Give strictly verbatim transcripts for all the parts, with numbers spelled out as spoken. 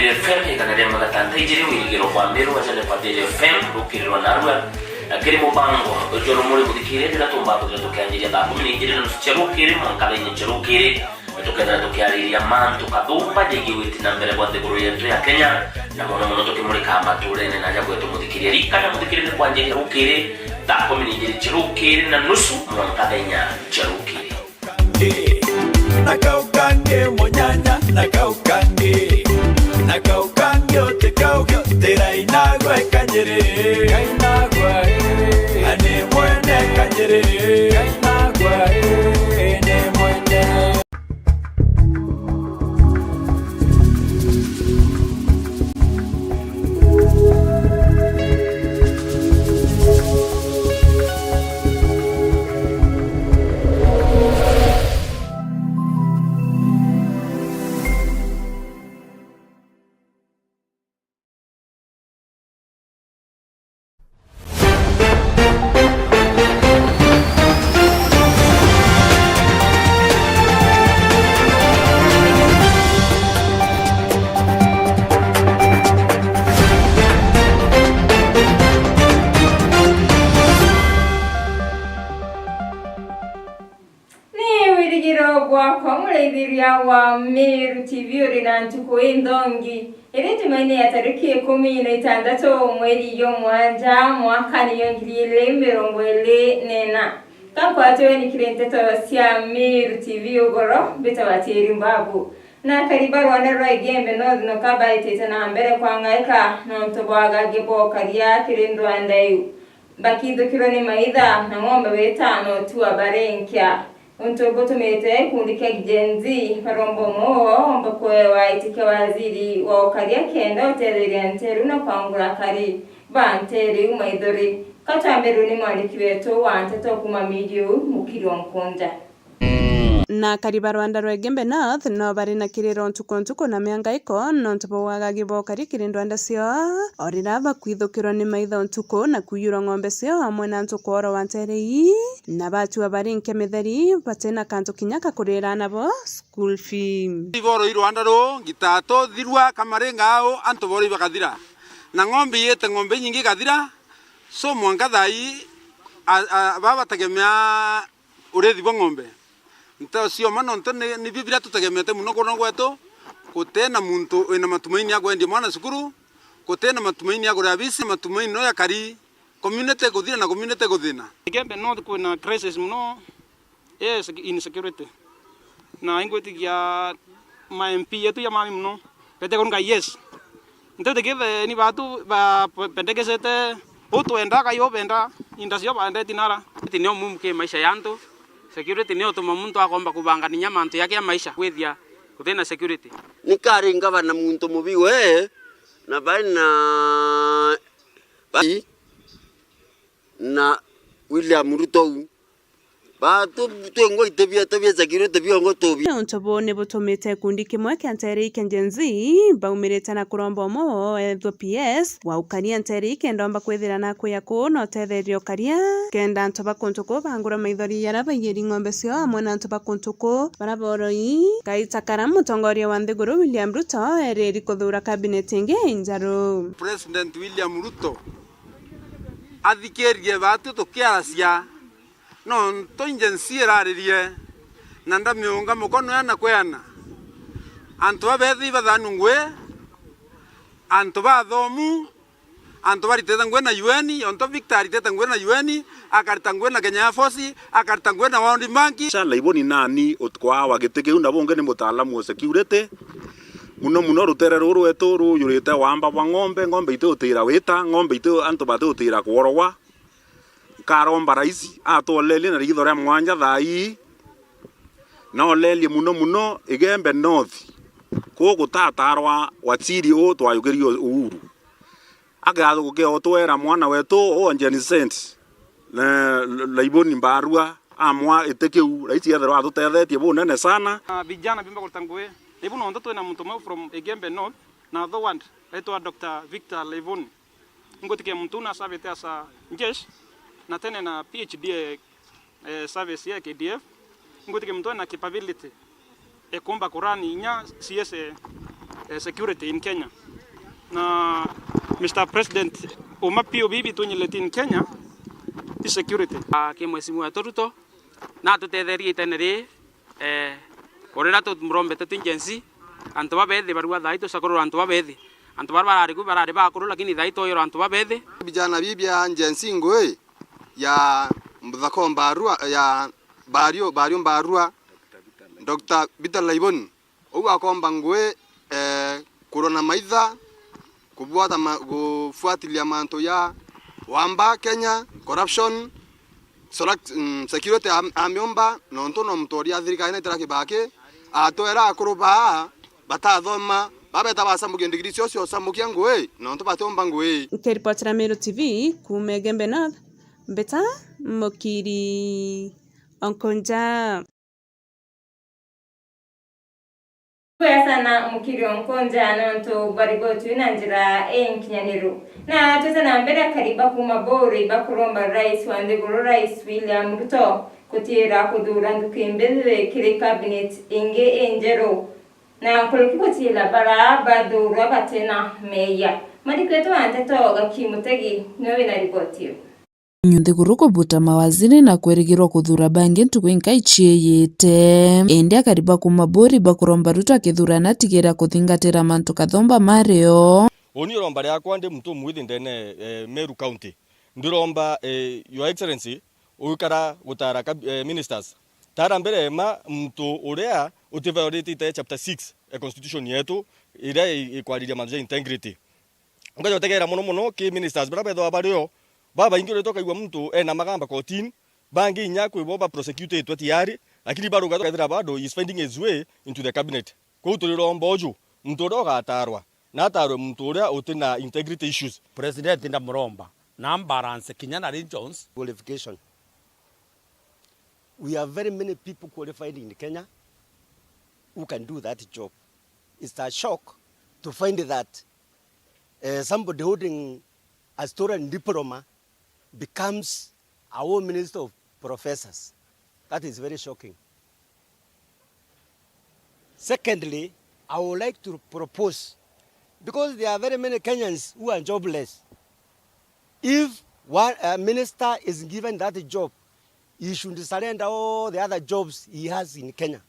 F M, igana rimwe gatanta ijiri, wirigiro kwa Miru, wajane kwa Daily F M, rukiri rwa narua, na kiri mubango jwa rumuri muthikire, rira tumba kuthira tukianjiria thaa kumi na ijiri na nusu cia rukiri, mwanka thaa inya cia rukiri, tukethira tukiariria mantu kathumba jegii witi na mbere bwa nthiguru yetu ya Kenya, na mono mono tukimurika maturene na aja kwetu muthikire. Ririkana muthikire ni kwanjiria rukiri, thaa kumi na ijiri cia rukiri na nusu, mwanka thaa inya cia rukiri. Na kau kangi munyanya, na kau kangi, na kau kangi utikauge utira inagwa ikanyiri. Kainagwa, eh. Ani mwene kanyiri. Kainagwa, eh, ni mwene. Ni wirigiro bwakwa, muraithiria wa Meru T V, uri na ntuku inthongi, iri Jumaine ya tariki ikumi na itantatu mweri jwa mwanja, mwakani jwa ngiri ijiri mirongo iri na ina. Ka nkwatwe ni kiri nteto cia Meru T V ugoro, mbitagwa Tiri Mbabu. Na akari ba rwanda rwa Igembe North noka baitite na mbere kwangaika nontu bwa wagagi bwa ukaria kiri ndwanda iu. Bakithukirwa ni maitha na ng'ombe wita na utua bari nkia. Untu butumite gikundi kia Gen Z baromba umwe wao omba kuewa iti kia waziri wa ukaria kenda utetheria nteru na kwangura akari ba nteru iu maithori. Ka twambirwe ni mwandiki wetu wa nteto kuuma Meru, Mukiri wa Nkunja. Na akari ba rwanda rwa Igembe North no bari na kiriro ntuku ntuku na miangaiko nontu bwa wagagi bwa ukari kiri ndwanda ciao, o riria bakwithukirwa ni maitha ntuku na kuiyurwa ng'ombe ciao amwe na antu kworwa ntere ii, na batua bari nke mitheri, bati na kantu kinya ka kurira nabo school fee. Iboro i rwanda ru ngitatu thirwa kamaringa au antu boro ibakathira, na ng'ombe iyite ng'ombe inyingi ikathira, so mwanka thaa ii a- a- baba bategemea urithi bwa ng'ombe. Nteto cioma nontu ni, nibio biria tutegemete mono kuno gwetu, guti na muntu wina matumaini ya kwendia mwana cukuru, guti na matumaini ya kurira bisi, matumaini no ya kari, community kuthira na community kuthina. Igembe North kwina crisis mono, yes, insecurity. Na ingwitikia ma M P yetu ya mami mono, bete kurunga yes. Ntetekethe ni batu ba-, pendekesete, utwenda kai ubenda, inda cio bandeti nara. Security nio muhimu ki maisha ya antu. Security nio utuma muntu akomba kubanga ninya mantu yake ya maisha. Kwithia kuthina security. Ni kari ngavana muntu mubi we, na bai na, bai na William Ruto u. Ba tu-, twingwa itebia, tebia security biongo tubia. Untu buu ni butumite gikundi kimwe kia nteere ii kia Gen Z baumirite na kuromba umwe wao ethwe P S wa ukaria nteere ii kenda omba kwithira na akuya kuu na utetheria ukaria, kenda antu ba kuntu kuu bangura maithori jaria baiyiri ng'ombe ciao amwe na antu ba kuntu kuu baria boroi. Kaita karia mutongoria wa nthiguru William Ruto eriri kuthuura cabinet ingi injeru. President William Ruto athikirie baatu tukiaracia. Nontu Gen Z iraririe, na ndamiunga mukono ya na kweana. Antu babethii bathanua ngui, antu bathomu, antu baritite ngui na U N, onto Victor aritite ngui na U N, akarita ngui na Kenya Air Force, akarita ngui na World Bank. Sha Laiboni nani utkwaa wa giti kiu, na bungi ni mutaalamu wa security. Muno muno rutere ruru rwetu ruyurite wamba bwa ng'ombe, ng'ombe itiutira wita, ng'ombe itu antu batiutira kworogwa. Nkaromba rais atwolerie na riitho ria mwanja thaa ii, na olerie muno muno Igembe North, kuu gutatarwa waziri uu twayukirie Uhuru. Agaguke utwera mwana wetu uu Gen Z, na Laiboni Mbarua, amwa iti kiu, rais ethirwa atutethetie bunene sana. Ah, vijana bimba kurita ngui. Ibu nontu twina muntu umwe from Igembe North, na other ward, aitwa Doctor Victor Laiboni. Ngwitikia muntu uu nasavite as a njeshi, na tene na P H D, eh, eh, service ya K D F. Ngwitikia muntu ena capability, ekumba kurani inya C S, eh, eh, security in Kenya. Na Mister President, uma piu bibi tunyilete in Kenya, i security. Ah, ki mheshimiwa wetu Ruto, na atutetherie itene ri, eh, urira tumurombete twi Gen Z, antu babethi barua thaai tucakurura antu babethi. Antu baria barari ku barari bakuru, lakini thaai twoyerwa antu babethi. Vijana bibi ya Gen Z ngui ya Mbuthako Mbarua, ya Bario, Bario Mbarua, Doctor Peter Laibon. Uu akomba ngui, eh, kurwa na maitha, kubuata ma-, kufuatilia mantu ya wamba Kenya, corruption, sorak-, mm, security am-, amiumba, nontu no mutoria thirikari na itira Kibaki, atwera akuru baa batathoma, babeta bacamukia ndigiri cio cio camukia ngui, nontu batiumba ngui. Nkiripotera Meru T V kuuma Igembe North, Mbita Mukiri Onkonja. Bwega sana Mukiri Onkonja nontu bwa riboti na njira inkinyaniru. Na twite na mbere, akari ba kuuma Buri bakuromba rais wa nthiguru, Rais William Ruto, gutiira kuthuura nthuki mbithi kiri cabinet ingi injeru, na nkuruki gutiira bara bathuurwa batina meeyia. Mwandiki wetu wa nteto Gaki Mutegi niwe wina riboti iu. Nthiguru kubuta mawaziri na kwirigirwa kuthuura bangi ntuku inkai ciiyite. Indi akari ba kuuma Buri bakuromba Ruto akithuurana atigire kuthingatira mantu kathomba mario. Uni iromba riakwa ndi muntu umwithi ndene, eh, Meru County. Ndiromba, eh, Your Excellency, uikara gutaara kab-, eh, ministers. Taara mbere ma muntu uria uti violate chapter six ya constitution yetu, iria i-, ikwariria mantu ja integrity. Nkaja utegeera mono mono ki ministers baria bethagwa bari o babaingi, uria tukaigua muntu ena magamba kotini, bangi inya kwi bo ba prosecutitwe tiari, lakini baruga tukethira bado he is finding his way into the cabinet. Kwou turiromba uju, muntu uria ugatarwa, na atarwe muntu uria uti na integrity issues. President ndamuromba na balance kinya na regions. Qualification. We have very many people qualified in Kenya who can do that job. It's a shock to find that, eh, somebody holding a stolen diploma becomes a whole minister of professors. That is very shocking. Secondly, I would like to propose, because there are very many Kenyans who are jobless, if one, a minister is given that job, he should surrender all the other jobs he has in Kenya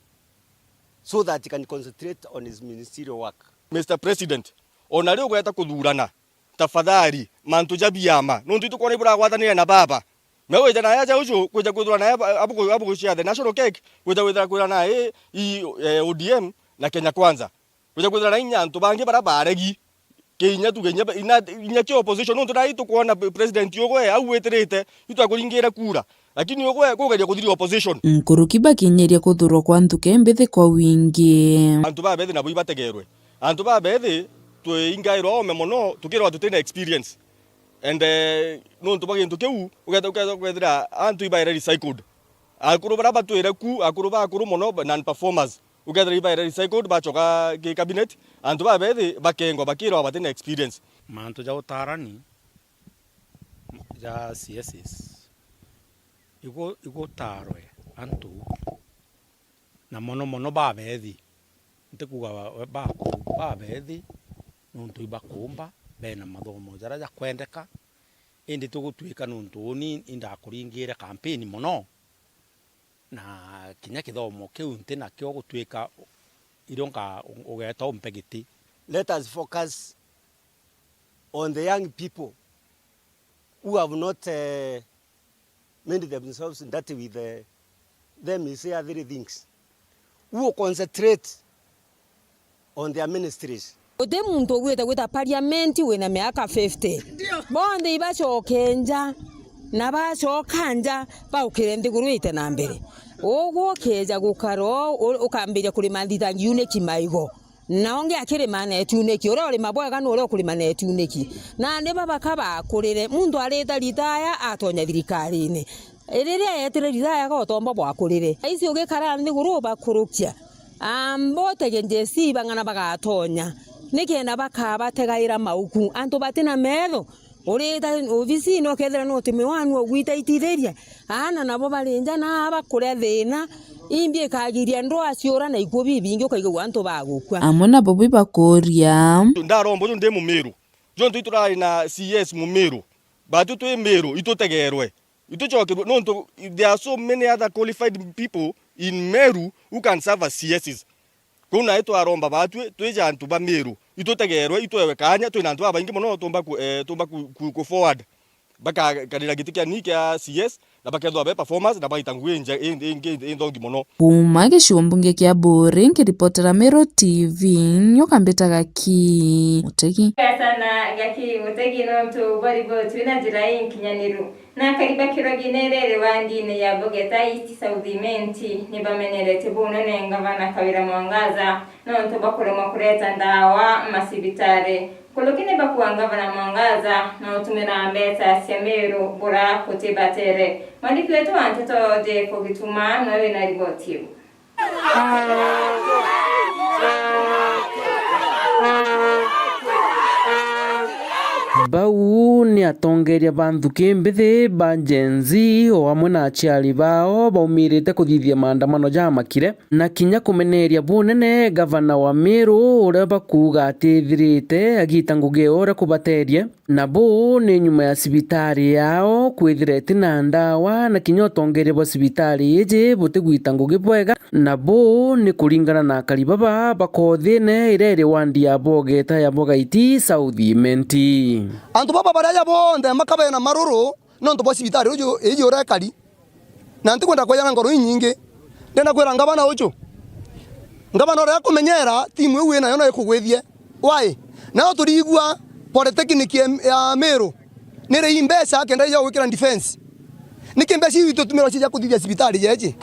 so that he can concentrate on his ministerial work. Mister President, ona ri ugweta kuthuurana, tafadhali, mantu ja biama, nontu itukwona iburagwatanire na baba. Me wija na aja uju, kwija kwithirwa na abu-, abu-, abugucia the national cake, kwija kwithira kwira na i, i, eh, O D M na Kenya Kwanza. Kwija kwithira na inya antu bangi baria baregi. Kinya tuge inya, inya, inya ki opposition, nontu nai tukwona president ugwe au witirite, itwakuringire kura. Lakini ugwe kugeria kuthiria opposition. Nkuruki bakinyirie kuthurwa kwa nthuke mbithi kwa wingi. Antu babethi nabo ibategerwe. Antu babethi twingairwa ome mono, tukirwa tutina experience. And, eh, nontu bwa gintu kiu, ukethira, ukethira, ukethira antu ibaire recycled. Akuru baria batwire ku, akuru ba akuru mono, non performers. Ukethira ibaire recycled, bacoka ki cabinet, antu babethi bakengwa bakirwa batina experience. Mantu ja utarani ja C S Cs, igu-, igutarwe antu, na mono mono babethi. Ntikuga ba-, baku-, babethi, nontu ibakumba, bena mathomo jaria jakwendeka, indi tigutuika nontu uni indakuringire kampeni mono, na kinya kithomo kiu nti nakio gutuika irio nga-, ugeeta umpe giti. Let us focus on the young people who have not, eh, made themselves dirty with, eh, them, is there three things. Who will concentrate on their ministries. Guti muntu ugwite gwita parliament wina miaka fifty. Bonthe ibacoke nja, na bacoka nja, baukire nthiguru ite na mbere. Ugwe ukeja gukara uu, u-, ukambiria kurima nthitangi uniki maigo. Na ungi akirima na etiuniki, uria urima bwega ni uria ukurima na etiuniki. Nandi babaka bakurire, muntu arita ritaya atonya thirikarine. Riria yetire ritaya gotomba bwakurire. Aisi ugikara nthiguru ubakurukia. Amba utege njeci bang'ana bagatonya. Nikenda bakabategaira mauku. Antu batina metho. Urita obisine ukethira no utimi wanu ugwita itithiria. Aana nabo bari nja na bakuria thina. Imbi ikagiria ndwaa ciura na ikuo bibingi, ukaigua antu bagukua. Amwe nabo bibakuria. Ndaromba uju ndi Mumiru. Jontu iturari na C S Mumiru. Batu twi Miru, itutegerwe. Itucokerwe, nontu there are so many other qualified people in Meru who can serve as C Ss. Kwou nae twaromba batwi, twija antu ba Miru, itutegerwe, itwewe kaanya, twina antu babaingi mono tumba ku, eh, tumba ku, ku, ku forward. Bakakarira giti kia ni kia C S, na bakethwa be performers, na baita ngugi inje-, in-, ingi inthongi mono. Kuuma gicigo mbunge kia Buuri, nkiripotera Meru T V, nyoka mbitaga Ki Mutegi. Sana Gaki Mutegi nontu bwa riboti na njira inkinyaniru. Na akari ba Kirogi ni riri wa ndini ya Bogeta East South Imenti ni bamenerete bunene ngavana Kawira Mwangaza nontu bwa kuremwa kureta ndawa macibitari. Nkuruki ni bakua ngavana Mwangaza na utumira mbeca cia Miru bura kutibatere. Mwandiki wetu wa nteto Jeff Gituma niwe wina riboti iu. Bau ni atongeria ba nthuki mbithi ba Gen Z o amwe na aciari bao baumirite kuthithia maandamano jamakire na kinya kumeneria bunene gavana wa Miru, uria bakuuga atithirite agita ngugi uria kubaterie. Na buu ni nyuma ya cibitari yao kwithira iti na ndawa, na kinya utongeria bwa cibitari iji butigwita ngugi bwega, na buu ni kuringana na akari baba ba kothine iria iri wandi ya Bogeta ya Bogaiti South Imenti. Antu baba baria aja bonthe makabe na maruru nontu bwa cibitari uju, iji uria ikari. Na ntikwenda kwejana nkoro inyingi. Ndenda kwira ngavana uju, ngavana uria akumenyera timu iu winayo no ikugwithie. Why? Nayo turigua polytechnic ya, ya Miru niri ii mbeca kenda ija gwikira defense. Niki mbeca iu itutumirwa cia kuthithia cibitari jeji?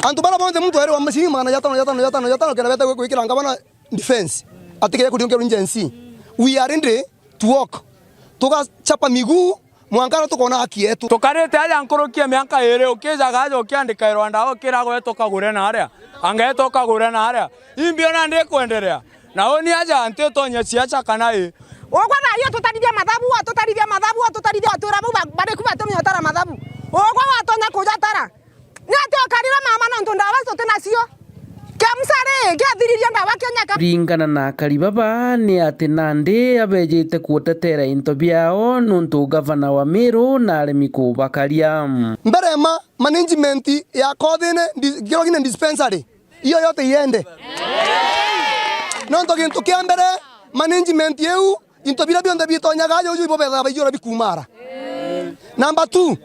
Antu bara bonthe muntu eri wa ciringi magana jatano, jatano, jatano, jatano kenda bete gwikira ngavana defense. Atikire kuringia Gen Z. We are ready to work. Tugachapa miguu mwanka na tukona haki yetu. Tukarite aja nkuruki ya mianka iri, ukijaga aja ukiandika irwanda, ukiragwa eto kagure na aria, anga eto kagure na aria. Imbi ona ndikwenderea. Na uni aja ntitonye ciaca kana i. Ugwe na iyo tutarithia mathabu, atutarithia mathabu, atutarithia atwira bau ba-, bariku batumia utara mathabu. Ugwe watonya kuja tara. Ni ati ukarira mama nontu ndawa icio tuti nacio? Kemsa ri, giathiririe ndawa Kenya ka? Kuringana na akari baba, ni ati nandi abejite kutetera into biao nontu gavana wa Miru naremi kubakaria. Mbere ma management ya Kothine ndi-, Kirogine dispensary, iyo yote iende. Nontu gintu kia mbere, management iu into biria bionthe bitonyaga aja uju ibo bethaga baijura bikuumara. Number two,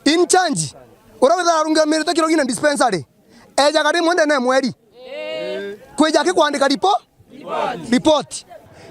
in charge, uria withaga arungamirite Kirogine dispensary, ejaga rimwe ndene ya mweri. Kwija akikwandika ripo-, report.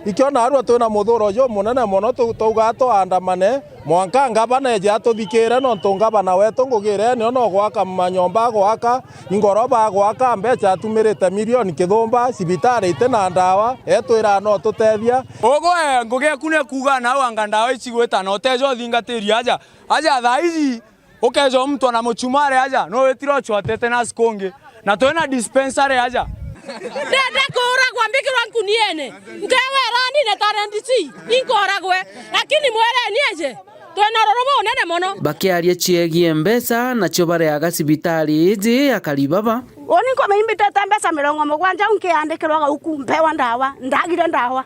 Ikio narua twina muthuro jumunene mono, tu-, twauga tuandamane, mwanka ngavana eje atuthikire, nontu ngavana wetu ngugire nio no gwaka manyomba agwaka, ingoroba agwaka, mbeca atumirite milioni kithumba, cibitari iti na ndawa, etwira no tutethia. Ugwe, ngugi eku ni kuuga nau anga ndawa ici gwita na uteja uthingatiria aja. Aja thaa ici, ukeja muntu ona muchumari aja, no witire uchwatete na siku ungi. Na twina dispensary aja. Ndenda kuuragwa mbikirwa nkuniene. Nkewe rani na talent C, inkoragwe. Lakini mwereni eje. Twina ruruma unene mono. Bakiaria ciegie mbeca, nacio bareaga cibitari iji akari baba. Uni nkomeimbi tete mbeca mirongo mugwanja, u nkiandikirwa gauku, mpewa ndawa, ndagire ndawa.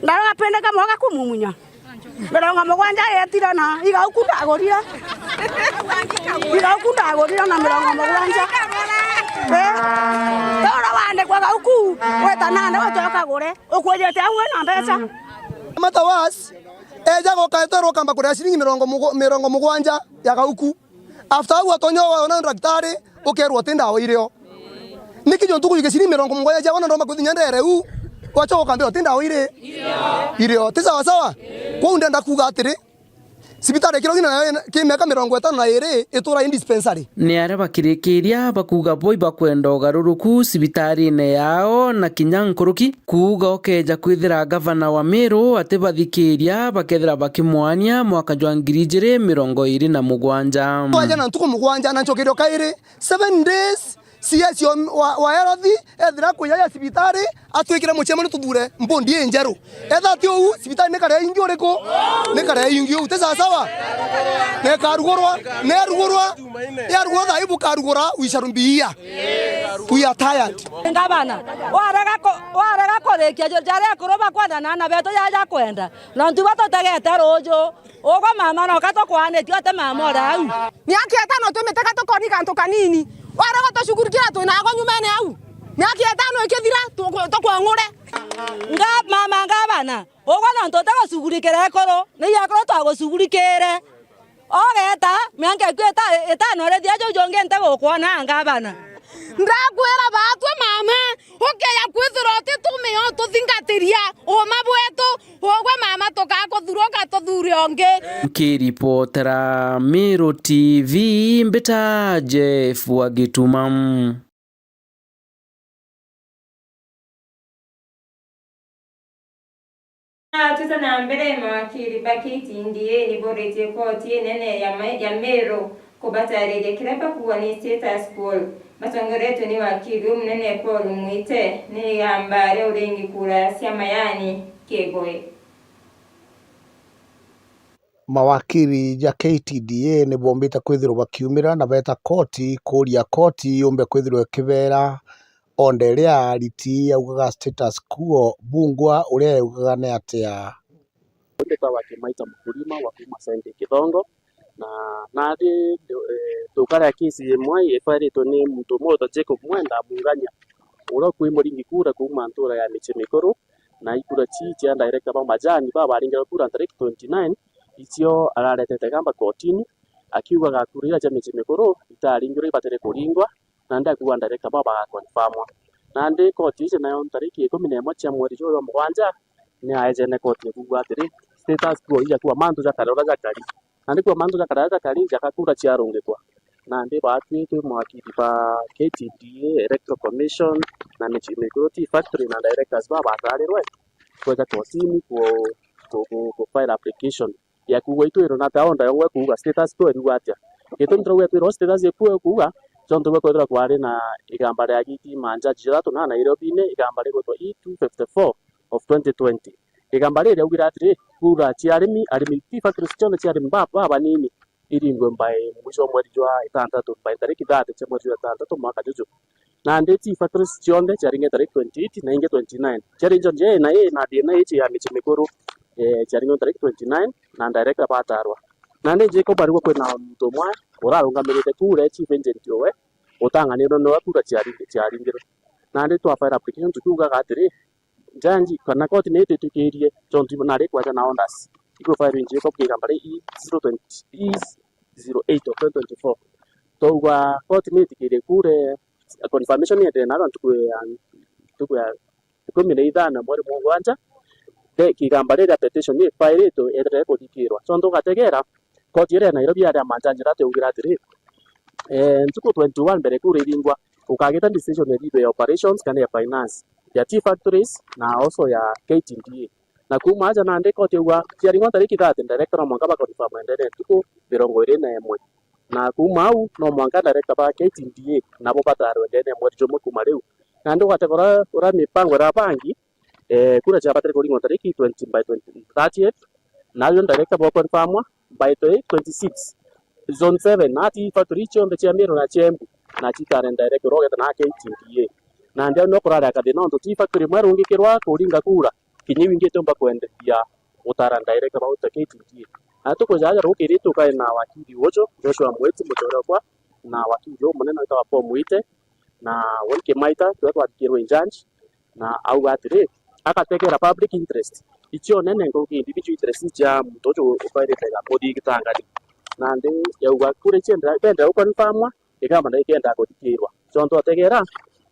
Ndawa gapindi kamwe gakumumunya. Mirongo mugwanja yetire na igauku ndagurire. Igauku ndagurire na mirongo mugwanja. Eh? Ura wandikwa gauku, weta nane ucoka gure. Ukwijite au wina mbeca. Mata was, eja guka etwerwa ukamba kuria ciringi mirongo mugu-, mirongo mugwanja ya gauku. After au atonya ona ndaktari, ukerwa uti ndawa irio. Niki jontu kujukia ciringi mirongo mugwanja cia bona ndomba kwithinya ndere u, wacha ukambira uti ndawa iri? Irio. Ti sawa sawa? Kwou ndenda kuuga atiri, cibitari ya Kirogine nayo ina, ki miaka mirongo itano na iri itura i dispensary. Ni aria bakirikiria bakuuga bo ibakwenda ugaruruku cibitarine yao na kinya nkuruki. Kuuga ukeja kwithira gavana wa Miru atibathikiria, bakethira bakimwania mwaka jwa ngiri ijiri mirongo iri na mugwanja. Twaja na ntuku mugwanja na ncokerio kairi, seven days, C S wa, wa health, ethira kwiya ya cibitari, atwikire mucemani tuthure mbundi injeru. Etha ti uu, cibitari ni karea ingi uriku? Ni karea ingi uu, ti sawasawa? Na ikarugurwa, na yarugurwa, yarugurwa thaa ii bukarugura, we shall be here. We are tired. Ngavana, warega ku-, warega kurikia jo-, jaria akuru bakwenda na aana betu jaja kwenda. Nontu ibo tutegete ruuju. Ugwe mama, noka tukwaanitie uti mama uri au. Miaka itano twimitega tukoni gantu kanini. Warega gutucugurikira twina ago nyumene au. Miaka itano ikithira, tuku-, tukwang'ure. Nga-, mama ngavana, ugwe nontu utigucugurikira ekuru, ni ekuru twagucugurikire. Ugeta, miaka iku ita-, itano irithia, jau jungi ntigukwona ngavana. Ndakwira baatwe mama, ukeya kwithirwa utitumiyo tuthingatiria uma bwetu, ugwe mama tukakuthura ukatuthure ungi. Nkiripotera Meru T V, mbita Jeff wa Gituma. Twita na mbere, mawakiri ba K T D A ni boritie koti inene ya Ma-, ya Meru kubatariria kiria bakuuga ni status quo. Batongoretwe ni wakiri umunene Paul Mwite, ni igamba ria uringi kura cia mayani Kigwe. Mawakiri ja K T D A ni bombite kwithirwa bakiumira na beeta koti kuuria koti yumbe kwithirwa ikibeera onda iria ariti yaugaga status quo, bungwa uria yaugaga ni atia? Ndetawa Kimaita Mukulima wa kuuma Senge Kithongo, na nandi, eh, tukaria kesi imwe ifairitwe ni muntu umwe witwa Jacob Mwenda Munganya, uria ukui muringi kura kuuma ntura ya Michi Mikuru, na ikura ci cia director ba majani babaringirwe kura ntariki twenty nine, icio araretete gamba kotini, akiugaga kura iria cia Michi Mikuru itaringirwe ibatire kuringwa, nandi akuuga director baba bagaconfirmwa. Nandi koti ici nayo ntariki ikumi na imwe cia mweri juju jwa mugwanja, ni aejene koti kuuga atiri, status quo ijakuwa mantu ja kare uria jakari. Nandi kwa mantu ja kare uria jakari, jaka kura ciarungikwa. Nandi baatwi twi mawakiri ba K T D A, Electoral Commission, na Michi Mikuru Tea Factory na directors baba batarirwe kweja kotini ku, ku, ku, ku file application ya kuuga itwirwe na ata, onda yongwa kuuga status quo iriuga atia. Gitumi turauga itwirwe status quo ikuuga, tontu gwe kwethirwa kwari na igamba ria giti ma njaji jathatu na Nairobi-ini, igamba rigwitwa E two fifty-four of twenty twenty. Igamba riri riaugire atiri, kura cia arimi, arimi, tea factories cionthe cia arimi ba, babanini iringwe by mwisho wa mweri jwa itantatu, by tariki thirty cia mweri jwa itantatu mwaka juju. Nandi tea factories cionthe ciaringe tariki twenty-eight na ingi twenty-nine. Ciari njonje na ii na thina ici ya Michi Mikuru, eh, ciaringe tariki twenty-nine na director batarwa. Nandi Jacob arigwa kwina muntu umwe urarungamirite kura e chief agent owe, utanganirwe nowe kura ciari-, ciaringirwe. Nandi twa file application tukiugaga atiri, njanji kana koti ni itwitikirie, tontu nari kwaja na orders. Igwe file inji Jacob kigamba ri E zero twenty, E zero eight of twenty twenty-four. Twauga koti ni itikirie kura, confirmation ni ende nayo ntuku ya, ntuku ya ikumi na ithano mweri mugwanja, the, kigamba riria petition ni fairitwe yeterere kuthikirwa. So, ntugategera, koti iria ya Nairobi yaria manjanjira ati, yaugire atiri, eh, ntuku twenty-one mbere kura iringwa, ukagita decision ya leave ya operations kana ya finance, ya tea factories, na also ya K T D A. Na kuuma aja nandi koti yauga, ciaringwa ntariki thirty, director no mwanka ba confirm endene ntuku mirongo iri na imwe. Na kuuma au, no mwanka director ba K T D A nabo batarwe ndene ya mweri jumwe kuuma riu. Nandi ugategera uria mipango irabangi, eh, kura ciabatire kuringwa tariki twenty by twenty, thirtieth, na ayo director bo confirmwa by twenty-six. Zone seven, na tea factory cionthe cia Meru na cia Embu, na citare director uria ugetanaga K T D A. Nandi au no kurari akathina nontu tea factory imwe irungikirwa kuringa kura, kinya iu ingi itiumba kwenderia gutara director ba uta K T D A. Na tukuja aja rukiri tukae na wakili uju, Joshua Mwiti, mutorekwa, na wakili umunene witagwa Paul Mwite, na Win Kimaita, turia twathikirwe judge, na auga atiri, agategera public interest, icio nene nkuruki individual interest cia muntu uju ukairite gakuthi gitangani. Nandi yauga kura icio bendera guconfirmwa, igamba na ikenda kuthikirwa. Tontu ategera,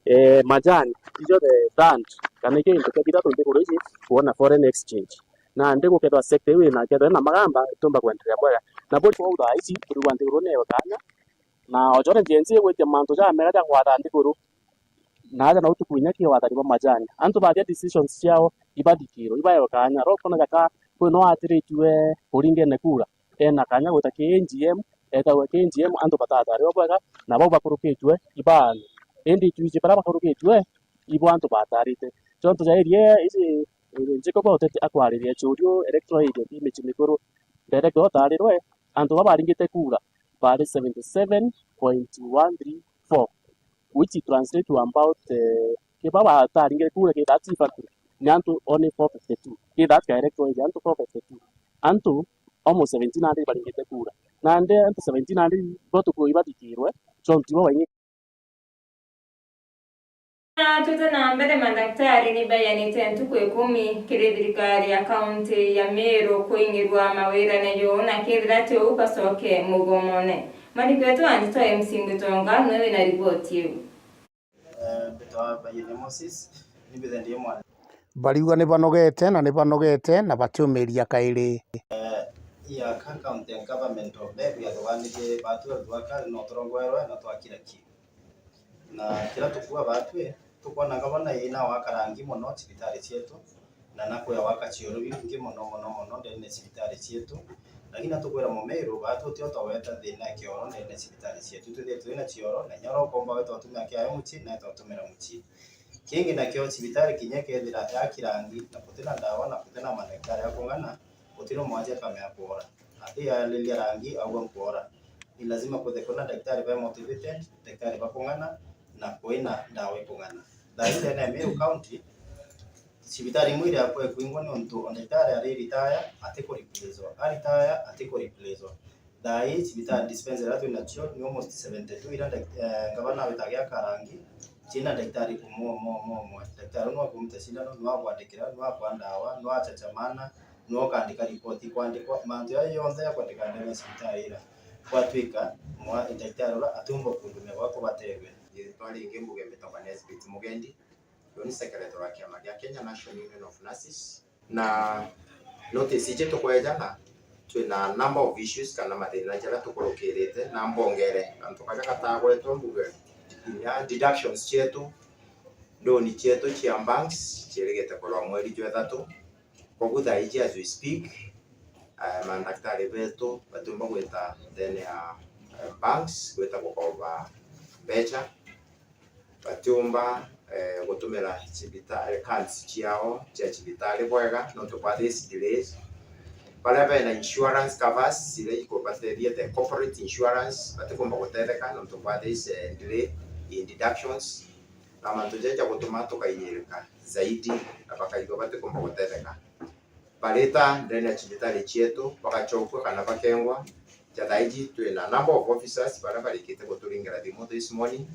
eh, majani, icio the sand, kana iki into kia bithatu nthiguru iji, kuona foreign exchange. Nandi gukethwa sector iu ina, kethwa ina magamba, itumba kwenderea bwega. Na buri kwou thaa ici, kurigwa nthiguru newe kanya, na ocore Gen Z igwitia mantu jamega ja kwatha nthiguru. Na aja na utuku inya ki wathani bwa majani. Antu bathia decisions ciao ibathikirwe, ibaewe kanya. Ro kwona jaka kwi no atiritue kuringene kura, ena kanya gwita K N G M, etagwe K N G M, antu batatariwa bwega, na bau bakurukitue ibaanwe. Indi itwiji baria bakurugitue, ibo antu batarite. Jontu ja area iji, eh, Jacob Oteti akwariria Churio electoral area, ndi miji mikuru. Director utarirwe, antu baba baringite kura bari seventy seven point one three four, which translate to about, eh, kiba bataringire kura ki thirty factory, ni antu only four fifty two. Ki that ka electoral area, antu four fifty two. Antu almost seventeen hundred baringite kura. Nandi antu seventeen hundred bo tukuo ibathikirwe, jontu ibo baingi. Na twite na mbere, mandaktari ni bayanite ntuku ikumi kiri thirikari ya kaunti ya Meru kuingirwa mawirane juu, na kethira ti uu bacoke mugomone. Mwandiki wetu wa ndeto M C Mbutonga niwe wina riboti iu. Eh, mbitwa Bayene Moses, ni mbithe ndi mwana. Bariuga ni banogete na ni banogete na batiumiria kairi. Eh, ya ka county government of Meru yathuganirie batu elfu aka no turongoerwe na twakira ki. Na kira tukua batwi, tukwona ngavana ina waka rangi mono cibitari cietu, na nakwia waka cioro bingi mono, mono, mono ndene cibitari cietu. Lakini natukwira Mumiru, batwi utio twaweta thina ya kioro ndene cibitari cietu. Twithie twina cioro, na inya uria ukomba weta utumira kiayo mucii, na weta utumira mucii. Kingi nakio cibitari kinya kethira yaki rangi, na gutina ndawa, na gutina mandaktari a kung'ana, gutiri mwajia kamea kwora. Ati yalilia rangi, aua nkwora. Ni lazima kwithirwe kwina daktari ba motivated, daktari ba kung'ana, na kwina ndawa ikung'ana. Thaa ii ndene ya Meru County, cibitari imwe iri akwe kwingwa niuntu o daktari ari retire, ati ku replacewa. A retire, ati ku replacewa. Thaa ii cibitari, dispensary iria twinacio ni almost seventy two iria ndak-, eh, ngavana awitaga gia Karangi, ciina daktari umwe, umwe, umwe, umwe. Daktari uu no akumuta cindano, no akwandikira, no akwa ndawa, no achachamana, no akaandika ripoti ikwandikwa, mantu jaa jonthe jakwendeka ndene ya cibitari ira. Gwatwika mwa-, daktari ura atiumba kundumia gwa kubaterwe. Ritwa ringi mbuge mbitagwa Nesbit Mugendi, uyu ni secretary wa kiama gia Kenya National Union of Nurses. Na notice iji tukwejana, twina number of issues kana mathina jaria tukurukirite, na mbongere antu kaja gatagwetwe mbuge, inya deductions cietu, loan cietu cia banks ciirigite kurwa mweri jwa ithatu. Koguo thaa iji as we speak, eh, mandaktari betu batiumba gwita ndene ya, eh, banks gwita gukomba mbecha. Batiumba, eh, gutumira cibitari, cards ciao cia cibitari bwega nontu bwa these delays. Baria bena insurance covers iria ikubatethia, the corporate insurance, batikumba gutetheka nontu bwa this, eh, delay in deductions. Na mantu jaja ja gutuma tukainyirika zaidi na bakaigua batikumba gutetheka. Barita ndene ya cibitari cietu, bagachokua kana bakengwa. Ja thaa iji twina number of officers baria barikite guturingira thimu this morning.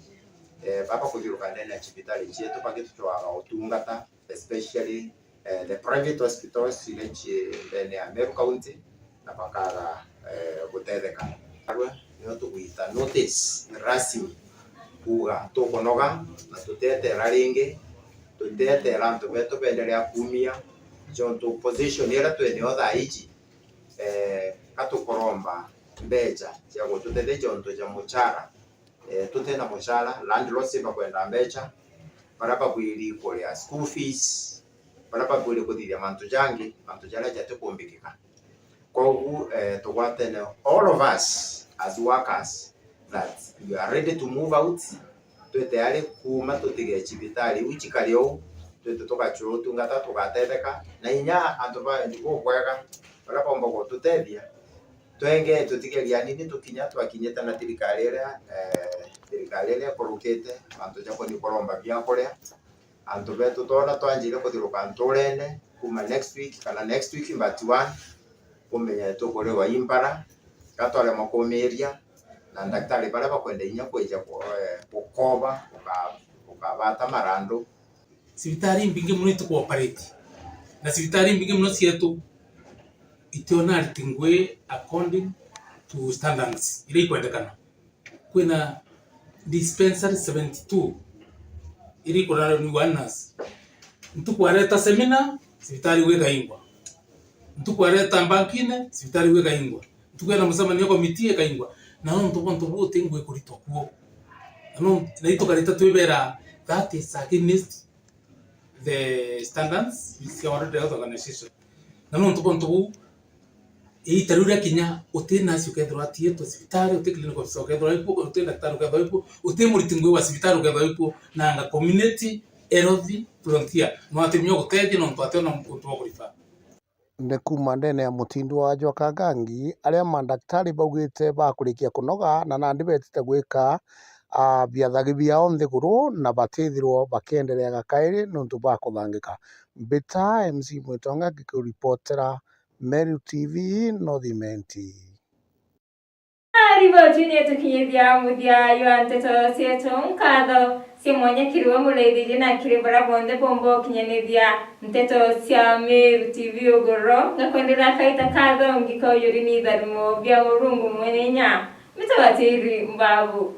Eh, baba kuthiuruka ndene ya cibitari cietu bagitucwaga utungata, especially, eh, the private hospitals iria ci ndene ya Meru County, na bakaga, eh, gutetheka. Arua, nio tugwita notice rasmi kuuga tukunoga na tutetera ringi, tutetera antu betu beenderea kuumia, jontu position iria twinio thaa iji, eh, ka tukuromba mbecha cia gututetheja untu ja muchara, eh, tutena muchara, landlords ibakwenda mbecha, baria babwiri kuria school fees, baria babwiri kuthithia mantu jangi, mantu jaria jatikumbikika. Koguo, eh, tugwatene all of us as workers that we are ready to move out, twi tayari kuuma tutige cibitari iu cikari ou, twite tugachua utungata, tugatetheka, na inya antu ba njuku bwega baria baumba gututethia, twenge tutige rianini tukinya twakinyite na thirikari iria, eh, thirikari iria ikurukite, antu ja kuthi kuromba biakuria. Antu betu twona twanjire kuthiruka nturene kuma next week kana next week but one, kumenya tukurirwa i mbara, ka twaremwa kumiria, na ndaktari baria bakwenda inya kwija ku-, eh, gukoba, uka-, ukabata marandu. Cibitari imbingi mono itukuoperate, na cibitari imbingi mono cietu itiona ariti ngui according to standards iria ikwendekana. Kwina dispensary seventy two iria ikuraraniwa nurse. Ntuku areta seminar, cibitari gwikaingwa. Ntuku areta mbankine, cibitari gwikaingwa. Ntuku ena mucemanio komiti ikaingwa. Na nontu bwa untu buu uti ngui kuritwa kuo. Na no, na itukarita twibera that is against the standards cia World Health Organization. Na nontu bwa untu buu, Iita riu riakinya, uti nurse ukethirwa atiitwe cibitari, uti clinical officer ukethirwa wikuo, uti daktari ukethirwa wikuo, uti muriti ngugi wa cibitari ukethirwa wikuo, na anga community health volunteer no atumia gutethia nontu ationa muntu wa kurifa. Ni kuuma ndene ya mutindwa jwa Kangangi, aria mandaktari baugite bakurikia kunoga na nandi betite gwika, a, biathagi biao nthiguru na batithirwo bakiendereaga kairi nontu bwa kuthangika. Mbita M C Mwitonga ngikuripotera Meru T V North Imenti. Riboti ni itukinyithia muthia jwa nteto cietu. Nkatho cia mwanya kiri we muraithiri na kiri baria bonthe bomba ukinyanithia nteto cia Meru T V ugoro. Ngakwendera kaita katho ngiko yuri ni itharimo bia Murungu mwene inya. Mitabatiri mbabu.